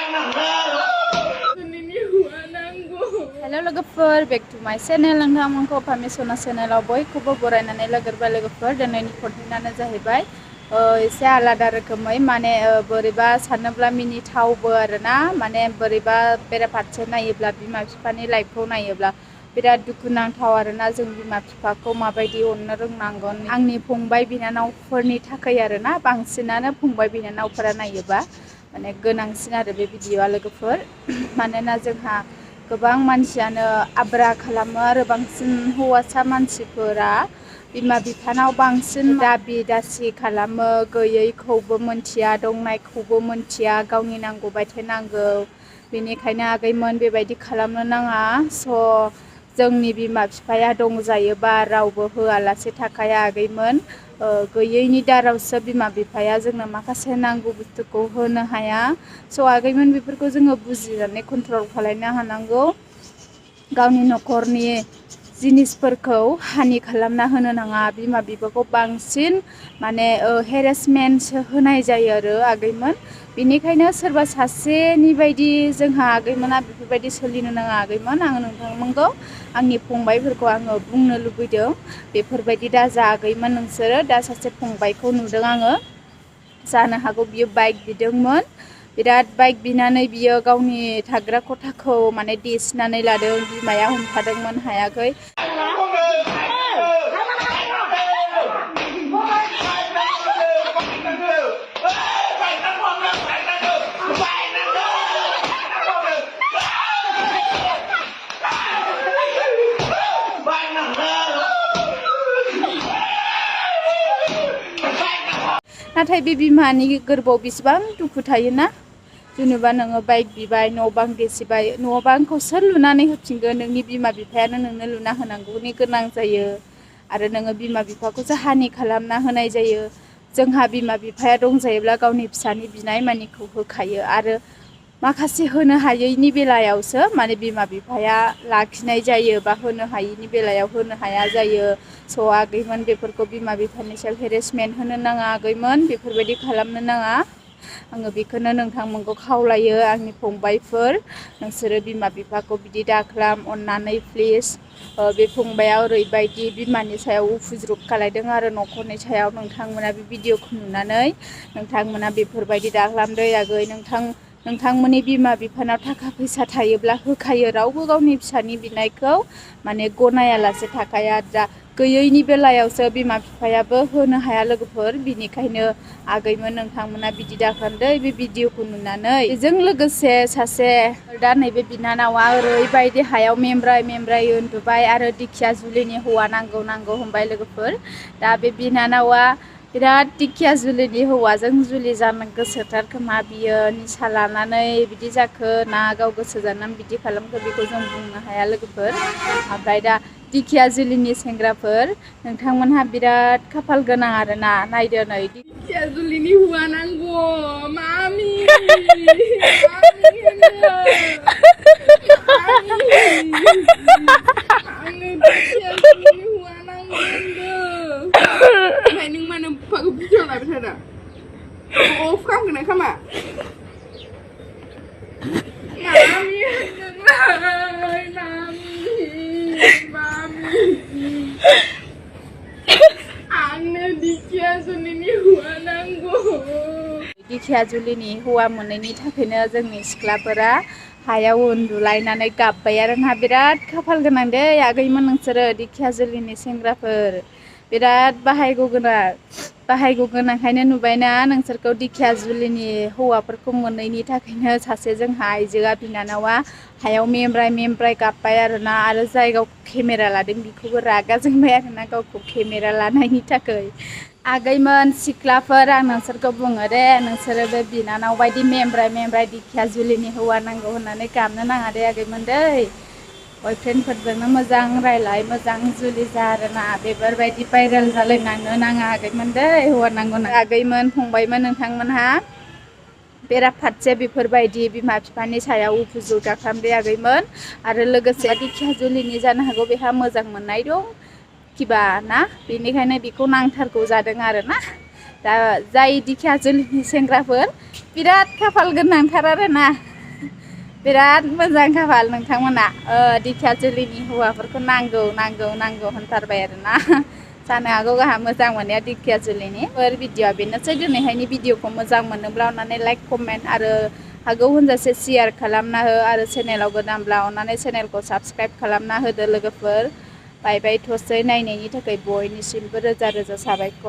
Hello logofer, back to my channel. Nोंथांमोनखौ फामिसना चेनेलाव बयखौबो बरायनानै लोगोरबाय लोगोफोर दिनैनि कन्टेन्टआनो जाहैबाय एसे आलादा रोखोमै माने बोरैबा सानोब्ला मिनिथावबो आरोना माने बोरैबा बेराफारसे नायोब्ला बिमा बिफानि लाइफखौ नायोब्ला बिराद दुखुनांथाव आरोना जों बिमा बिफाखौ माबायदि अननो रोंनांगोन आंनि फंबाय बिनानावफोरनि थाखाय आरोना बांसिनानो फंबाय बिनानावफोरा नायोबा माने गोनांसिन आरो बे भिडिअआ लोगोफोर मानोना जोंहा गोबां मानसियानो आब्रा खालामो आरो बांसिन हौवासा मानसिफोरा बिमा बिफानाव बांसिन दाबि दासि खालामो गैयैखौबो मोनथिया दंनायखौबो मोनथिया गावनि नांगौ बायदि नांगौ बेनिखायनो आगैमोन बेबायदि खालामनो नाङा स' जोंनि बिमा बिफाया दंजायोबा रावबो होआलासे थाखाया आगैमोन गैयैनि दारावसो बिमा बिफाया जोंनो माखासे नांगौ बुस्थुखौ होनो हाया स' आगैमोन बेफोरखौ जोङो बुजिनानै कन्ट्रल खालामनो हानांगौ गावनि न'खरनि जिनिसफोरखौ हानि खालामना होनो नाङा बिमा बिफाखौ बांसिन माने हेरेसमेन्ट होनाय जायो आरो आगैमोन बेनिखायनो सोरबा सासेनि बायदि जोंहा आगैमोना बेफोरबायदि सोलिनो नाङा आगैमोन आं नोंथांमोनखौ आंनि फंबायफोरखौ आङो बुंनो लुबैदों बेफोरबायदि दाजा आगैमोन नोंसोरो दा सासे फंबायखौ नुदों आङो जानो हागौ बियो बाइक बिदोंमोन बिराद बाइक बिनानै बियो गावनि थाग्रा खथाखौ माने देसिनानै लादों बिमाया हमथादोंमोन हायाखै नाथाय बे बिमानि गोरबोआव बेसेबां दुखु थायोना जेनेबा नोङो बाइक बिबाय न' बां देसिबाय न' बांखौ सोर लुनानै होफिनगोन नोंनि बिमा बिफायानो नोंनो लुना होनांगौनि गोनां जायो आरो नोङो बिमा बिफाखौसो हानि खालामना होनाय जायो जोंहा बिमा बिफाया दंजायोब्ला गावनि फिसानि बिनाय मानिखौ होखायो आरो माखासे होनो हायैनि बेलायावसो माने बिमा बिफाया लाखिनाय जायो बा होनो हायैनि बेलायाव होनो हाया जायो स' आगैमोन बेफोरखौ बिमा बिफानि सायाव हेरेसमेन्ट होनो नाङा आगैमोन बेफोरबायदि खालामनो नाङा आङो बेखौनो नोंथांमोनखौ खावलायो आंनि फंबायफोर नोंसोरो बिमा बिफाखौ बिदि दाखालाम अननानै प्लिज बे फंबाया ओरैबायदि बिमानि सायाव उफुज्रुब खालायदों आरो न'खरनि सायाव नोंथांमोना बे भिडिअखौ नुनानै नोंथांमोना बेफोरबायदि दाखालामदै आगै नोंथांमोननि बिमा बिफानाव थाखा फैसा थायोब्ला होखायो रावबो गावनि फिसानि बिनायखौ माने गनायालासे थाखाया दा गैयैनि बेलायावसो बिमा बिफायाबो होनो हाया लोगोफोर बिनिखायनो आगैमोन नोंथांमोना बिदि दाखालामदै बे भिडिअखौ नुनानै बेजों लोगोसे सासे दा नैबे बिनानावा ओरैबायदि हायाव मेमब्राय उन्दुबाय आरो दिखिया जुलिनि हौवा नांगौ होनबाय लोगोफोर दा बे बिनानावा बिराद दिखिया जुलिनि हौवाजों जुलि जानो गोसोथार खोमा बियो निसा लानानै बिदि जाखो ना गाव गोसो जानानै बिदि खालामखो बेखौ जों बुंनो हाया लोगोफोर ओमफ्राय दा दिखिया जुलिनि सेंग्राफोर नोंथांमोनहा बिराद खाफाल गोनां आरोना नायदो नै दिखिया जुलिनि हौवा नांगौ मामि आंनो दिखिया जुलिनि हौवा नांगौ ओमफ्राय नों मानो बिफाखौ भिडिअ लाबाय थादों अफ खालामगोन खामा मामि आंनो दिखिया जुलिनि हौवा नांगौ दिखिया जुलिनि हौवा मोनैनि थाखायनो जोंनि सिख्लाफोरा हायाव उन्दुलायनानै गाबबाय आरोना बिराद खाफाल गोनां दै आगैमोन नोंसोरो दिखिया जुलिनि सेंग्राफोर बिराद बाहायगौ गोनांखायनो नुबायना नोंसोरखौ दिखिया जुलिनि हौवाफोरखौ मोनैनि थाखायनो सासे जोंहा आइजोआ बिनानावा हायाव मेमब्राय गाबबाय आरोना आरो जाय गावखौ केमेरा लादों बेखौबो रागा जोंबाय आरोना गावखौ केमेरा लानायनि थाखाय आगैमोन सिख्लाफोर आं नोंसोरखौ बुङो दे नोंसोरो बे बिनानाव बायदि मेमब्राय दिखिया जुलिनि हौवा नांगौ होननानै गाबनो नाङा दे आगैमोन दै बयफ्रेन्डफोरजोंनो मोजां रायलाय मोजां जुलि जा आरोना बेफोरबायदि भाइरेल जालायनांनो नाङा आगैमोन दै हौवा नांगौ आगैमोन फंबायमोन नोंथांमोनहा बेराफारसे बेफोरबायदि बिमा बिफानि सायाव उफुज्रुब दाखालामदे आगैमोन आरो लोगोसे दिखिया जुलिनि जानो हागौ बेहा मोजां मोननाय दं किबा ना बेनिखायनो बेखौ नांथारगौ जादों आरोना दा जाय दिखिया जुलिनि सेंग्राफोर बिराद खाफाल गोनांथार आरोना बिराद मोजां खाफाल नोंथांमोना दिखिया जोलैनि हौवाफोरखौ नांगौ नांगौ नांगौ होनथारबाय आरोना जानो हागौ गाहा मोजां मोननाया दिखिया जोलैनि भिडिअआ बेनोसै दिनैहायनि भिडिअखौ मोजां मोनोब्ला अननानै लाइक कमेन्ट आरो हागौ होनजासे शेयार खालामना हो आरो चेनेलाव गोदानब्ला अननानै चेनेलखौ साबस्क्राइब खालामना होदो लोगोफोर बाय बाय थसै नायनायनि थाखाय बयनिसिमबो रोजा रोजा साबायखर